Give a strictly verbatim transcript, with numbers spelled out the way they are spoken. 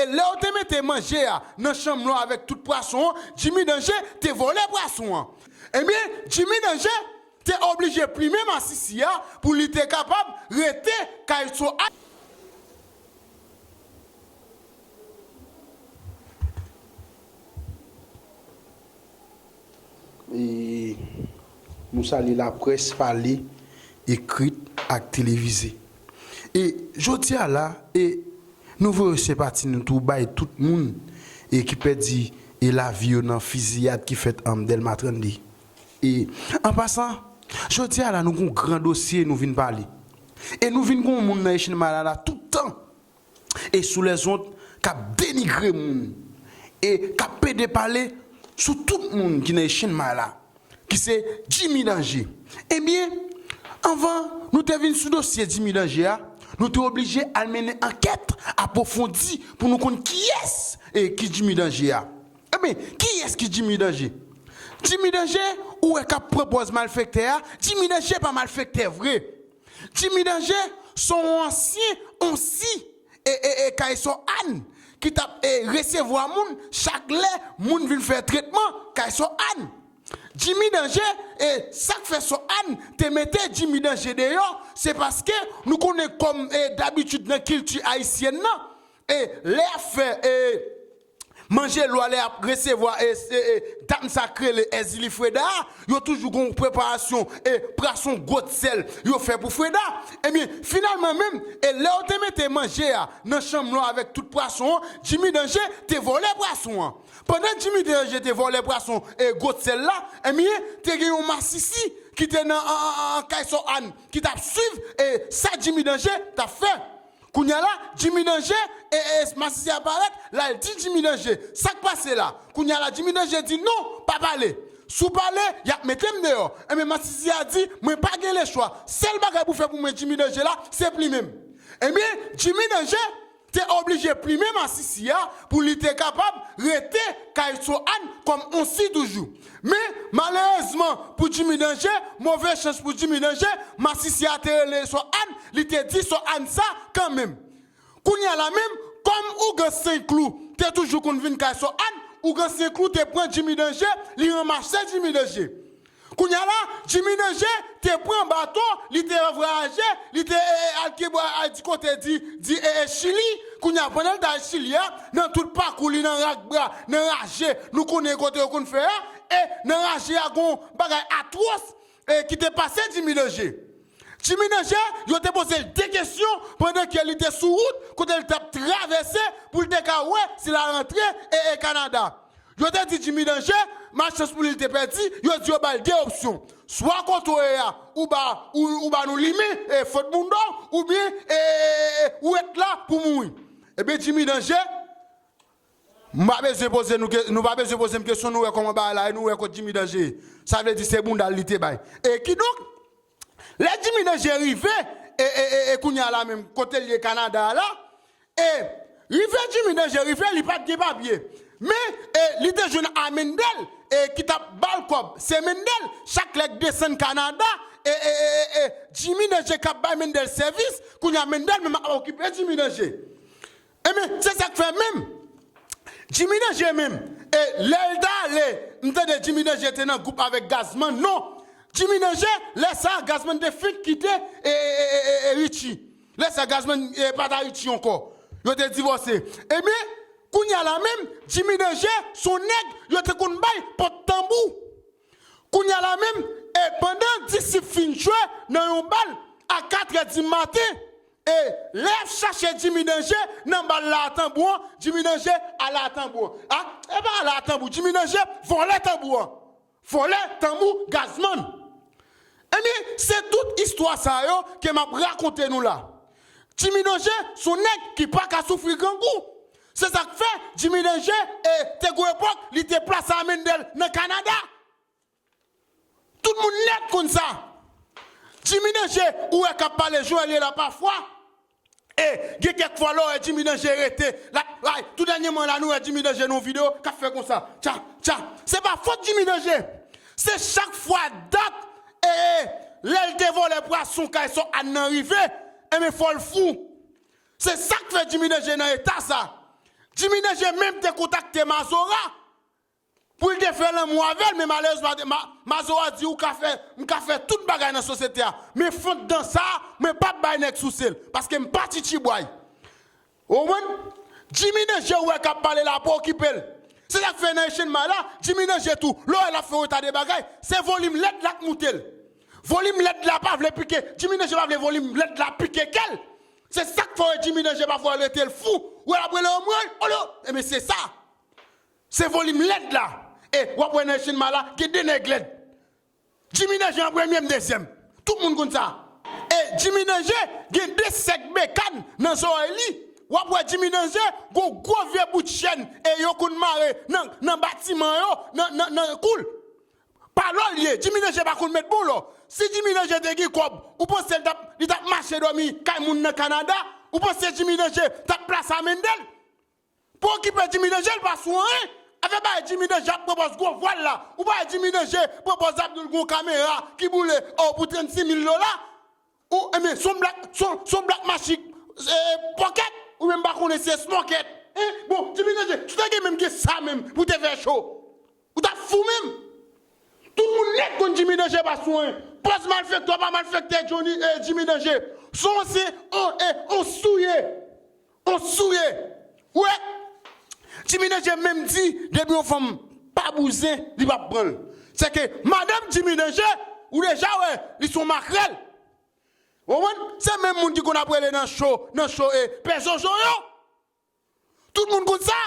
E lè yo te mete manje a nan chanm lan avèk tout pwason an, Jimmy Danje te vòlè pwason an. Ebyen, Jimmy Danje te oblije plimen masisi a pou li te kapab rete kay Sohan. E nou salye laprès pale, ekrit ak televize. E jodi a la, e nou voye senpati nou tou bay tout moun e ki pèdi e lavi yo nan fiziyad ki fèt an Dèlma trannde. E an pasan, jodi a la nou gon gran dosye nou vin pale. E nou vin gon moun nan Echann May la la tout tan e sou lèzond k ap denigre moun e k ap pede pale sou tout moun ki nan Echann May la, ki se Jimmy Danje. Ebyen, anvan nou te vin sou dosye Jimmy Danje a, nou te oblije al mennen ankèt apwofondi pou nou konn kiyès e ki Jimmy Danje a. Ebyen, kiyès ki Jimmy Danje? Jimmy Danje, ou wè k ap pran pòz malfektè a, Jimmy Danje pa malfektè vre. Jimmy Danje se yon ansyen onsi e, e, e kay Sohan ki t ap e, resevwa moun chak lè moun vin fè tretman kay Sohan. Jimmy Danje, e sa k fè Sohan te mete Jimmy Danje deyò, se paske nou konnen kòm e, dabitid nan kilti ayisyèn nan, e lè y ap fè e, manje lwa, lè y ap resevwa e, e, e dam sa k rele Èzili Freda a, yo toujou gon preparasyon e pwason gwosèl yo fè pou Freda. Ebyen, finalman menm, e lè yo te mete manje a nan chanm lan avèk tout pwason an, Jimmy Danje te vòlè pwason an. Pandan Jimmy Danje te vòlè pwason e gwosèl la, ebyen, te gen yon masisi ki te nan an, an, an, an kay Sohan ki t ap swiv e sa Jimmy Danje t ap fè. Kounye a la, Jimmy Danje, e, e, masisi a parèt, l al di Jimmy Danje, sa k pase la? Kounye a la, Jimmy Danje di, non, pa pale. Si w pale, y ap mete m deyò. Ebyen, masisi a di, mwen pa gen lechwa. Sèl bagay pou fè pou mwen, Jimmy Danje la, se plimen m. Ebyen, Jimmy Danje te oblije plimen masisi a pou li te kapab rete kay Sohan kòm onsi toujou. Men, malerezman pou Jimmy Danje, move chans pou Jimmy Danje, masisi a te rele Sohan, li te di Sohan sa kanmenm. Kounye a la menm, kòm ougan Senklou te toujou konn vin kay Sohan, ougan Senklou te pran Jimmy Danje, li ranmase Jimmy Danje. Kounye a la, Jimmy Danje te pran bato, li te vwayaje, li te e, e, al Kibwa, al di kote di, di e, e, Chili. Kounye a, pandan l t al Chili a, nan tout pakou li nan Rakbra, nan raje, nou konnen kote yo konn fè a, e nan raje a gon bagay atwòs e ki te pase Jimmy Danje. Jimmy Danje, yo te poze l de kesyon pandan ke li te sou wout kote l t ap travèse pou l te ka wè si l a rantre e, e Kanada. Yo te di Jimmy Danje, malchans pou li, li te pèdi, yo di yo ba l de opsyon. Swa kote w ye a, ou ba, ou, ou ba nou limen e Fort Mundo, oubyen e, e, e, e, ou ret la pou mouri. Ebyen, Jimmy Danje, m pa bezwen poze nou ke-, nou pa bezwen poze m kesyon, nou wè kòman bagay la ye, nou wè kot Jimmy Danje ye. Sa vle di se bounda l li te bay. E kidonk, lè Jimmy Danje rive, e, e, e, e kounye a la menm, kote l ye Kanada a la, e rive Jimmy Danje rive, li pa t gen papye. Men, e, li te jwenn a Mendel, e, ki t ap ba l kòb. Se Mendel, chak lè k desann Kanada, e, e, e, e, e, Jimmy Danje k ap bay Mendel sèvis, kounye a Mendel menm ap okipe Jimmy Danje. Ebyen, se sa k fè menm Jimmy Danje menm, e lè l t ale, m tande Jimmy Danje te nan gwoup avèk Gazman, non. Jimmy Danje, lè sa a, Gazman te fenk kite e, e, e, e, e, e Richie. Lè sa a, Gazman e, pa t a Richie ankò. Yo te divòse. Ebyen, kounye a la menm, Jimmy Danje, se yon nèg yo te konn bay pòt tanbou. Kounye a la menm, e pandan disip fin jwe nan yon bal a katrè di maten, e lè y ap chache Jimmy Danje nan bal la a tanbou an, Jimmy Danje ale a tanbou an. A, e pa ale a tanbou, Jimmy Danje vòlè tanbou an. Vòlè tanbou Gazman. Ebyen, se tout istwa sa yo ke m ap rakonte nou la. Jimmy Danje se yon nèg ki pa ka soufri grangou. Se sa k fè Jimmy Danje, e, te gon epòk, li te plase a Mendel nan Kanada. Tout moun nèt konn sa. Jimmy Danje, ou wè k ap pale jan l ye la pafwa. E gen kèk fwa lè w wè Jimmy Danje rete, l ap, ay, tou dènyèman la, nou wè Jimmy Danje nan yon videyo, k ap fè konsa, tcha, tcha. Se pa fòt Jimmy Danje. Se chak fwa dat, e, e, lè l te vòlè pwason kay Sohan nan rive, enben fò l fou. Se sa k fè Jimmy Danje nan eta sa. Jimmy Danje menm te kontakte Mazora pou l te fè lanmou avè l, men malerezman, Ma- Mazora di, ou ka fè, m ka fè tout bagay nan sosyete a. Men fon dan sa, mwen p ap bay nèg souse l, paske m pa tchitchibway. Ou konprann? Jimmy Danje ou wè k ap pale la, pa okipe l. Se sa k fè nan Echenn May la, Jimmy Danje tou, lè w wè l ap fè yon ta de bagay, se volim lèd la k moute l. Volim lèd la pa vle pike, Jimmy Danje pa vle volim lèd la pike kè l. Se sa k fè w wè Jimmy Danje pafwa rete l fou. Ou wè l ap rele anmwey, olo, ebyen se sa. Se volim lèd la. E w ap wè nan Echenn May la, gen de nèg lèd. Jimmy Danje an premye, m dezyèm. Tout moun konn sa. E Jimmy Danje gen de sèk bekàn nan zòrèy li. W ap wè Jimmy Danje gon gwo vye bout chèn e yo konn mare nan, nan batiman yo, nan, nan, nan kou l. Pa lò l ye, Jimmy Danje pa konn met bon lò. Si Jimmy Danje te gen kòb, ou panse l t ap, li t ap mache dòmi kay moun nan Kanada? Ou panse Jimmy Danje t ap plase a Mendel? Pa okipe Jimmy Danje, l pa sou anyen. Afè bay Jimmy Danje ap pran pòz gwo vwal la. Ou bay Jimmy Danje pran pòz Abdoul gon kamera ki boule o pou trannsis mil dola. Ou, ebyen, son blak, son, son blak machik, e, pòkèt, ou menm pa konnen se smokèt. Hein? Bon, Jimmy Danje, si w te gen menm gen sa menm pou te fè cho, ou t ap fou menm. Tout moun nèt konn Jimmy Danje pa sou anyen. Pòz malfektè, pa malfektè Johnny, e, Jimmy Danje. Son se on, e, on souye. On souye. Wè, Jimmy Danje menm di, depi yon fanm pa bouzen, li p ap pran l. Se ke madanm Jimmy Danje, ou deja wè, li se yon makrèl. Ou konprann? Se menm moun ki konn ap rele nan cho, nan cho e pè Jojo yo. Tout moun konn sa.